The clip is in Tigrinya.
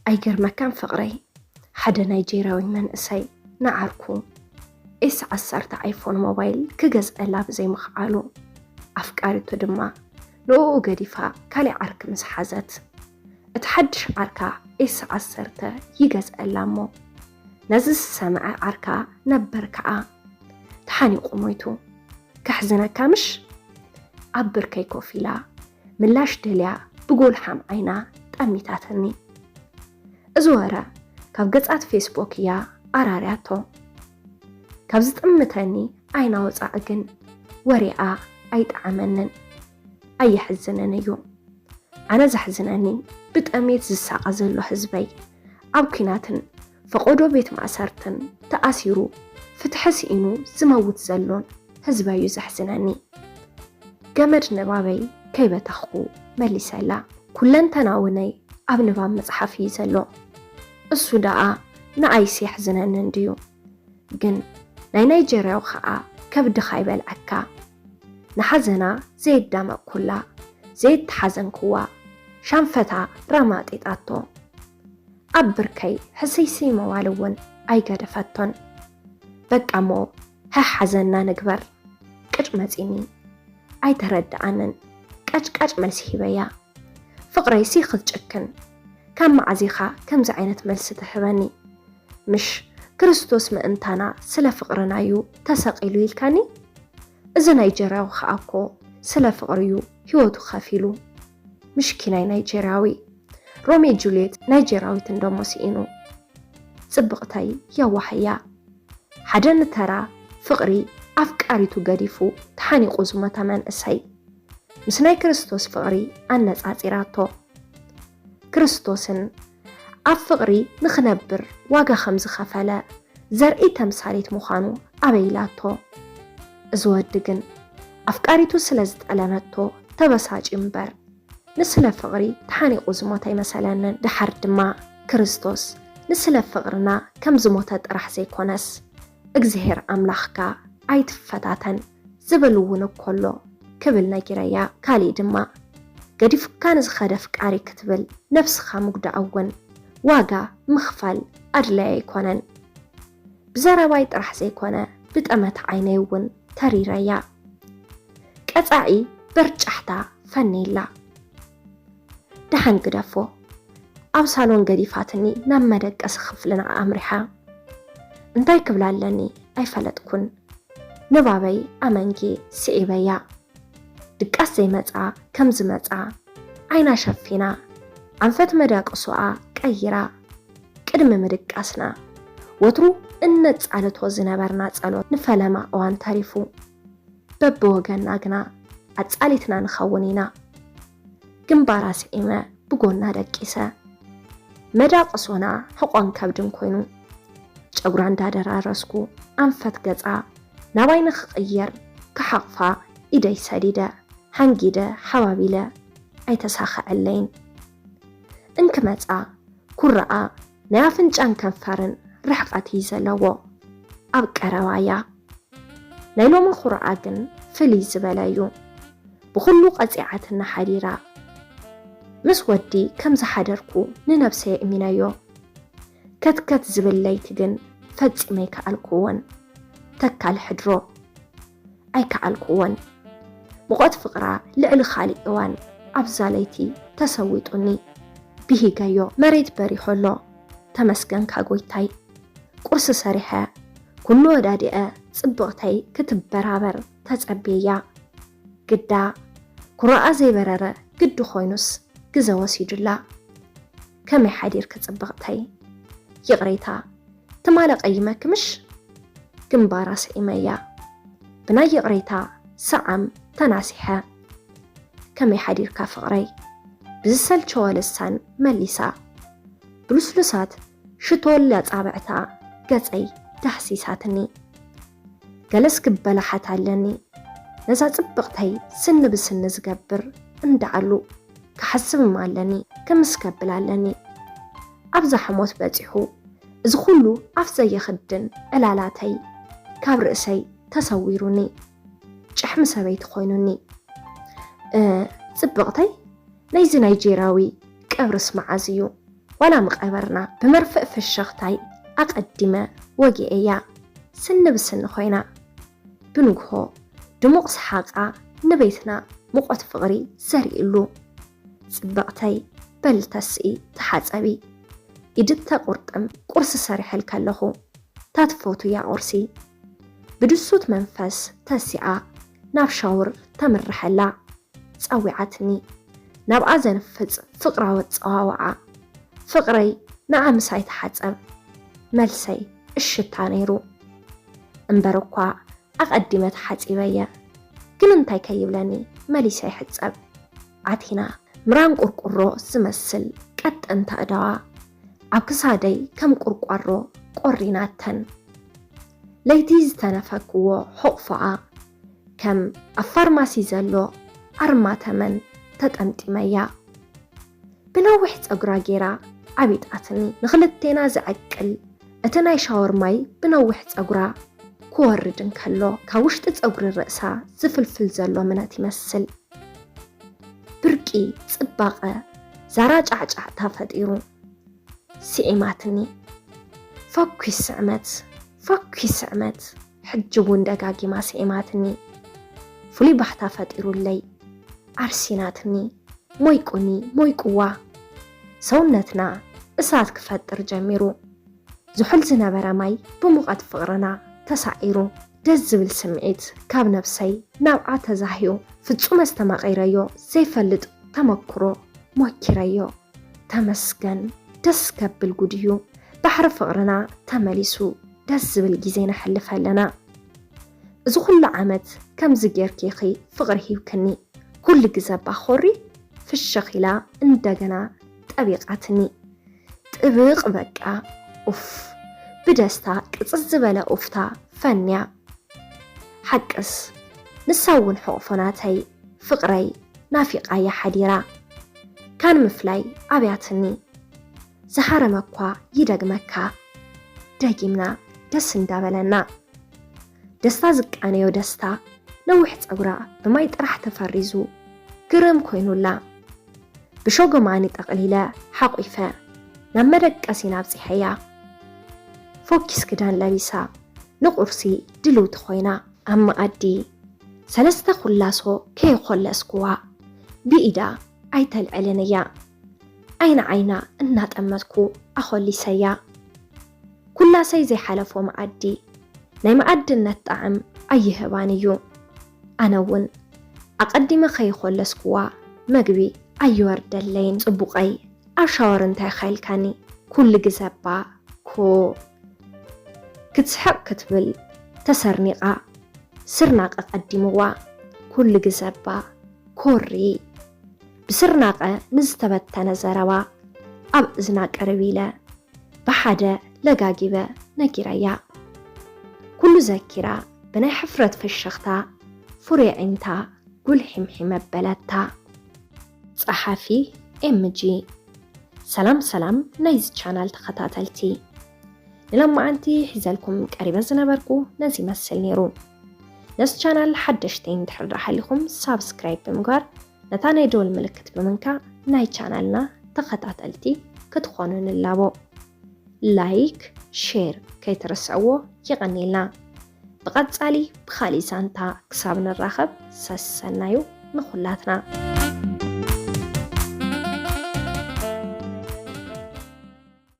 ኣይገርመካን ፍቕረይ፣ ሓደ ናይጄርያዊ መንእሰይ ንዓርኩ ኤስ ዓሰርተ ኣይፎን ሞባይል ክገዝኣላ ብዘይምኽኣሉ፣ ኣፍቃሪቱ ድማ ንእኡ ገዲፋ ካሊእ ዓርኪ ምስ ሓዘት፣ እቲ ሓድሽ ዓርካ ኤስ ዓሰርተ ይገዝኣላ እሞ፣ ነዚ ዝሰምዐ ዓርካ ነበር ከኣ ተሓኒቑ ሞይቱ። ከሕዝነካ ምሽ? ኣብ ብርከይ ኮፍ ኢላ ምላሽ ደልያ ብጎልሓም ዓይና ጠሚታትኒ። እዚ ወረ ካብ ገጻት ፌስቡክ እያ ኣራርያቶ። ካብ ዝጥምተኒ ዓይና ወጻኢ ግን ወሬኣ ኣይጠዓመንን። ኣየሕዝንን እዩ። ኣነ ዘሕዝነኒ ብጠሜት ዝሳቐ ዘሎ ህዝበይ፣ ኣብ ኲናትን ፈቖዶ ቤት ማእሰርትን ተኣሲሩ ፍትሒ ስኢኑ ዝመውት ዘሎን ህዝበይ እዩ ዘሕዝነኒ። ገመድ ንባበይ ከይበተኽኩ መሊሰላ። ኩለንተናውነይ ኣብ ንባብ መጽሓፍ እዩ ዘሎ። እሱ ደኣ ንኣይስ የሕዝነኒ እንድዩ። ግን ናይ ናይጀርያዊ ኸኣ ከብድኻ ይበልዐካ። ንሓዘና ዘየዳመቕኩላ፣ ዘየተሓዘንክዋ ሻንፈታ ራማ ጢጣቶ። ኣብ ብርከይ ሕስይስይ ምባል እውን ኣይገደፈቶን። በቃ እሞ፣ ሀ ሓዘንና ንግበር። ቅጭ መጺኒ። ኣይተረድኣንን። ቀጭቃጭ መልሲ ሂበያ። ፍቕረይሲ ክትጭክን። ካብ መዓዝ ኢኻ ከምዚ ዓይነት መልሲ ትህበኒ? ምሽ ክርስቶስ ምእንታና ስለ ፍቕርና እዩ ተሰቒሉ ኢልካኒ? እዚ ናይጀርያዊ ኸኣ እኮ ስለ ፍቕሪ እዩ ህይወቱ ከፊሉ። ምሽኪናይ ናይጀርያዊ። ሮሜ ጁልየት ናይጀርያዊት እንደሞ ስኢኑ። ጽብቕተይ የዋህ እያ። ሓደ ንተራ ፍቕሪ ኣፍቃሪቱ ገዲፉ ተሓኒቑ ዝሞተ መንእሰይ ምስ ናይ ክርስቶስ ፍቕሪ ኣነጻጺራቶ። ክርስቶስን ኣብ ፍቕሪ ንኽነብር ዋጋ ከም ዝኸፈለ ዘርኢ ተምሳሌት ምዃኑ ኣበይላቶ። እዚ ወዲ ግን ኣፍቃሪቱ ስለ ዝጠለመቶ ተበሳጭ እምበር ንስለ ፍቕሪ ተሓኒቑ ዝሞተ ኣይመሰለንን። ደሓር ድማ ክርስቶስ ንስለ ፍቕርና ከም ዝሞተ ጥራሕ ዘይኮነስ እግዚኣብሔር ኣምላኽካ ኣይትፈታተን ዝብል እውን እኮ ኣሎ ክብል ነጊረያ። ካሊእ ድማ ገዲፉካ ንዝኸደ ኣፍቃሪ ክትብል ነብስኻ ምጉዳእ እውን ዋጋ ምኽፋል ኣድላይ ኣይኮነን። ብዘረባይ ጥራሕ ዘይኮነ ብጠመት ዓይነይ እውን ተሪረያ። ቀጻዒ በርጫሕታ ፈንይላ። ደሓን ግደፎ። ኣብ ሳሎን ገዲፋትኒ ናብ መደቀሲ ክፍልና ኣምሪሓ። እንታይ ክብላ ኣለኒ ኣይፈለጥኩን። ንባበይ ኣመንጊ ስዒበያ። ድቃስ ዘይመጻ ከም ዝመጻ ዓይና ሸፊና፣ ኣንፈት መዳቅሶኣ ቀይራ፣ ቅድሚ ምድቃስና ወትሩ እነጻልቶ ዝነበርና ጸሎት ንፈለማ እዋን ተሪፉ። በብወገንና ግና ኣጻሊትና ንኸውን ኢና። ግንባራ ስዒመ ብጎና ደቂሰ። መዳቅሶና ሕቖን ከብድን ኮይኑ። ጨጉራ እንዳደራረስኩ ኣንፈት ገጻ ናባይ ንኽቕየር ክሓቕፋ ኢደይ ሰዲደ፣ ሃንጊደ፣ ሓባቢለ ኣይተሳኸዐለይን። እንክመጻ ኩርኣ ናይ ኣፍንጫን ከንፈርን ርሕቐት እዩ ዘለዎ። ኣብ ቀረባ እያ። ናይ ሎሚ ኩርኣ ግን ፍልይ ዝበለ እዩ። ብኹሉ ቀጺዓትና ሓዲራ። ምስ ወዲ ከም ዝሓደርኩ ንነብሰይ ኣእሚነዮ። ከትከት ዝብል ለይቲ ግን ፈጺመ ኣይከኣልኩዎን። ተካል ሕድሮ ኣይከኣልኩዎን። ሙቐት ፍቕራ ልዕሊ ካልእ እዋን ኣብዛ ለይቲ ተሰዊጡኒ። ብሂገዮ መሬት በሪሆ ኣሎ። ተመስገንካ ጎይታይ። ቁርሲ ሰሪሐ፣ ኩሉ ወዳዲአ ጽብቕተይ ክትበራበር ተጸብየያ። ግዳ ኩራኣ ዘይበረረ ግዲ ኮይኑስ ግዘ ወሲዱላ። ከመይ ሓዲርኪ ጽብቕተይ? ይቕሬታ፣ ትማሊ ቀይመኪ ምሽ? ግንባራ ስዒመያ። ብናይ ይቕሬታ ሰዓም ተናሲሐ። ከመይ ሓዲርካ ፍቕረይ? ብዝሰልቸወ ልሳን መሊሳ። ብልስሉሳት ሽቶል ኣጻብዕታ ገጸይ ዳህሲሳትኒ። ገለስ ክበላሓት ኣለኒ። ነዛ ጽብቕተይ ስኒ ብስኒ ዝገብር እንዳዓሉ ክሓስብም ኣለኒ፣ ክምስ ከብል ኣለኒ። ኣብዛ ሕሞት በጺሑ፣ እዚ ኩሉ ኣፍ ዘየኽድን ዕላላተይ ካብ ርእሰይ ተሰዊሩኒ፣ ጭሕሚ ሰበይቲ ኮይኑኒ። እ፣ ጽብቕተይ፣ ናይዚ ናይጄርያዊ ቀብርስ መዓዝ እዩ? ዋላ ምቐበርና ብመርፍእ ፍሽኽታይ ኣቐዲመ ወጊኤያ። ስኒ ብስኒ ኮይና። ብንግሆ ድሙቕ ሰሓቓ ንቤትና ሙቐት ፍቕሪ ዘሪእሉ። ጽብቕተይ፣ በሊ ተስኢ፣ ተሓጸቢ። ኢድት ተቑርጥም፣ ቁርሲ ሰሪሐልኪ ኣለኹ። ታትፈትውያ ቁርሲ። ብድሱት መንፈስ ተሲኣ ናብ ሻውር ተምርሐላ። ጸዊዓትኒ። ናብኣ ዘንፍጽ ፍቕራዊ ኣጸዋውዓ። ፍቕረይ ንዓ ምሳይ ተሓጸብ። መልሰይ እሽታ ነይሩ። እምበር እኳ ኣቐዲመ ተሓጺበየ። ግን እንታይ ከይብለኒ መሊሰ ይሕጸብ። ኣቲና ምራን ቁርቁሮ ዝመስል ቀጠንታ እዳዋ ኣብ ክሳደይ ከም ቁርቋሮ ቆሪናተን። ለይቲ ዝተነፈክዎ ሕቑፎኣ ከም ኣብ ፋርማሲ ዘሎ ኣርማ ተመን ተጠምጢመያ። ብነዊሕ ጸጉራ ጌራ ዓቢጣትኒ። ንኽልቴና ዘዕቅል እቲ ናይ ሻወር ማይ ብነዊሕ ጸጉራ ክወርድ እንከሎ፣ ካብ ውሽጢ ጸጉሪ ርእሳ ዝፍልፍል ዘሎ ምነት ይመስል። ብርቂ ጽባቐ ዛራ ጫዕጫዕታ ፈጢሩ። ስዒማትኒ። ፈኲስ ስዕመት፣ ፈኲስ ስዕመት። ሕጂ እውን ደጋጊማ ስዒማትኒ። ፍሉይ ባህታ ፈጢሩለይ። ኣርሲናትኒ። ሞይቁኒ፣ ሞይቁዋ። ሰውነትና እሳት ክፈጥር ጀሚሩ። ዝሑል ዝነበረ ማይ ብሙቐት ፍቕርና ተሳዒሩ። ደስ ዝብል ስምዒት ካብ ነብሰይ ናብኣ ተዛህዩ። ፍጹም ኣስተማቒረዮ ዘይፈልጥ ተመክሮ ሞኪረዮ። ተመስገን፣ ደስ ከብል ጉድ እዩ። ባሕሪ ፍቕርና ተመሊሱ። ደስ ዝብል ግዜ ነሕልፍ ኣለና። እዚ ኩሉ ዓመት ከምዚ ጌርኪ ኢኺ ፍቕሪ ሂብክኒ። ኩሉ ግዘ እባ ኮሪ ፍሽኽ ኢላ እንደገና ጠቢቓትኒ። ጥብቕ በቃ። ኡፍ፣ ብደስታ ቅጽል ዝበለ ኡፍታ ፈንያ። ሓቅስ ንሳ እውን ሕቑፎ ናተይ ፍቕረይ ናፊቓያ ሓዲራ። ካን ምፍላይ ኣብያትኒ። ዝሃረመ እኳ ይደግመካ። ደጊምና ደስ እንዳበለና። ደስታ ዝቃነዮ ደስታ። ነዊሕ ጸጉራ ብማይ ጥራሕ ተፈሪዙ ግርም ኮይኑላ። ብሸጎማኒ ጠቕሊለ ሓቑፈ ናብ መደቀሲና ኣብጺሐያ። ፎኪስ ክዳን ለቢሳ ንቁርሲ ድልውቲ ኮይና። ኣብ መኣዲ ሰለስተ ኩላሶ ከየኾለስኩዋ ብኢዳ ኣይተልዕልን እያ። ዓይኒ ዓይና እናጠመትኩ ኣኾሊሰያ። ኩላሰይ ዘይሓለፎ መኣዲ ናይ መኣድነት ጣዕም ኣይህባን እዩ። ኣነ እውን ኣቐዲመ ከይኾለስኩዋ መግቢ ኣይወርደለይን። ጽቡቐይ፣ ኣብ ሻወር እንታይ ኢኻ ኢልካኒ? ኩሉ ግዘ እባ ኮ ክትስሕቕ ክትብል ተሰርኒቓ ስርናቐ ቀዲምዋ። ኩሉ ግዘ እባ ኮሪ። ብስርናቐ ንዝተበተነ ዘረባ ኣብ እዝና ቅርብ ኢለ ብሓደ ለጋጊበ ነጊረያ። ኩሉ ዘኪራ ብናይ ሕፍረት ፍሽኽታ ፍሩይ ኣዒንታ ጉልሒምሒም ኣበለታ። ጸሓፊ ኤምጂ። ሰላም ሰላም ናይዚ ቻናል ተኸታተልቲ፣ ንሎማዓንቲ ሒዘልኩም ቀሪበ ዝነበርኩ ነዚ ይመስል ነይሩ። ነዚ ቻናል ሓደሽቲ እንድሕር ደኣ ሃሊኹም ሳብስክራይብ ብምግባር ነታ ናይ ደወል ምልክት ብምንካእ ናይ ቻናልና ተኸታተልቲ ክትኾኑ ንላቦ። ላይክ፣ ሼር ከይትርስዕዎ። የቐንየልና። ብቐጻሊ ብኻሊእ ዛንታ ክሳብ ንራኸብ ሰሰናዩ ንኹላትና።